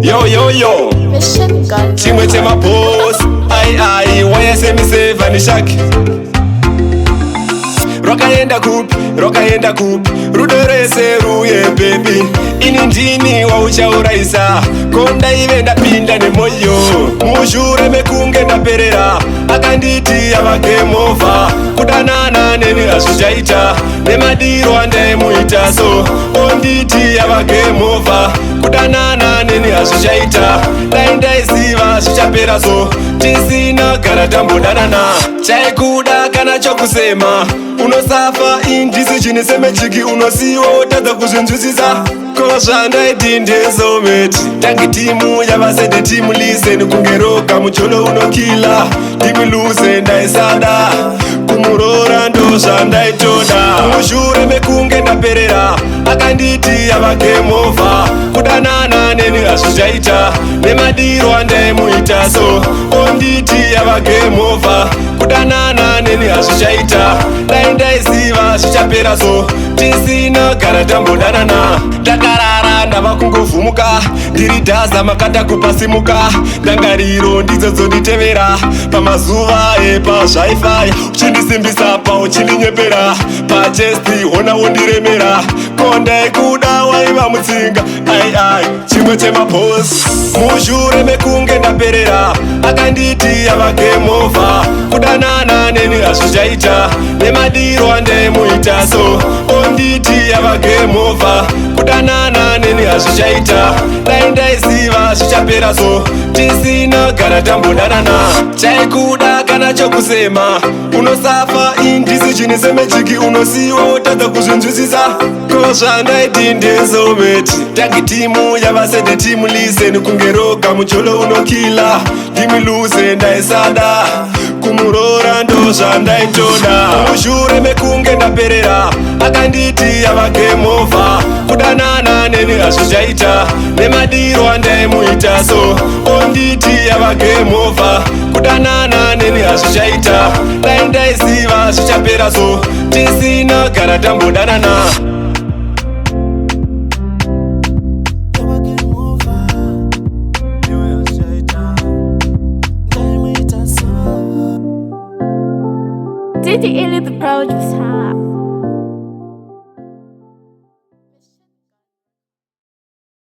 Yo yo yo, Mission gun. Chimwe chemaboss. Ai ai, wayasemiseva neshaki. Rwakaenda kupi, rwakaenda kupi rudo rwese ruye, baby? Ini ndini wauchaurayisa, ko ndaive ndapinda nemoyo. Mushure mekunge ndaperera, akanditi yava game over, kudanana neni hazvichaita, nemadiro andaimuita so. Onditi yava game over, kudanana neni hazvichaita. Dai ndaiziva zvichapera so, tisina gara tambodanana. Chaikuda kana chokusema, unosafa indecision semechiki, unosiwa wotadza kuzvinzwisisa. Ko zvandaiti ndesoulmate, tangi team yavasede team listen, kunge roga mujolo unokila ndimiluse. Ndaisada kumurora, ndo zvandaitoda. Mushure mekunge ndaperera, akanditi yava game over, kudanana neni hazvichaita, nemadiro andaimuita so. Onditi yava game over, kudanana neni hazvichaita. Dai ndaiziva zvichapera so, tisina gara tambodanana. Ndakarara ndava kungovhumuka, ndiri dhaza makata kupasimuka. Ndangariro ndidzo dzonditevera pamazuva epazvaifaya, uchindisimbisa pa uchindinyepera pachest, hona wondiremera. Ko ndaikuda, waiva mutsinga. Ai ai, chimwe chemaboss. Mushure mekunge ndaperera, akanditi yava game over, kudanana neni hazvichaita, nemadiro andaimuita so. Onditi yava game over, kudanana neni hazvichaita. Dai ndaiziva zvichapera so, tisina gara tambodanana. Chaikuda kana chokusema, unosafa indecision semechiki, unosiwa wotadza kuzvinzwisisa. Ko zvandaiti ndesoulmate, tangi team yavasede team listen, kunge roga mujolo unokila ndimiluse. Ndaisada kumurora, ndo zvandaitoda. Mushure mekunge ndaperera, akanditi yava game over, kudanana neni hazvichaita, nemadiro andaimuita so. Onditi yava game over, kudanana neni hazvichaita. Dai ndaiziva zvichapera so, tisina gara tambodanana. Yava game over. Iwe hazvichaita. Ndaimuita so. DJ Illy the producer.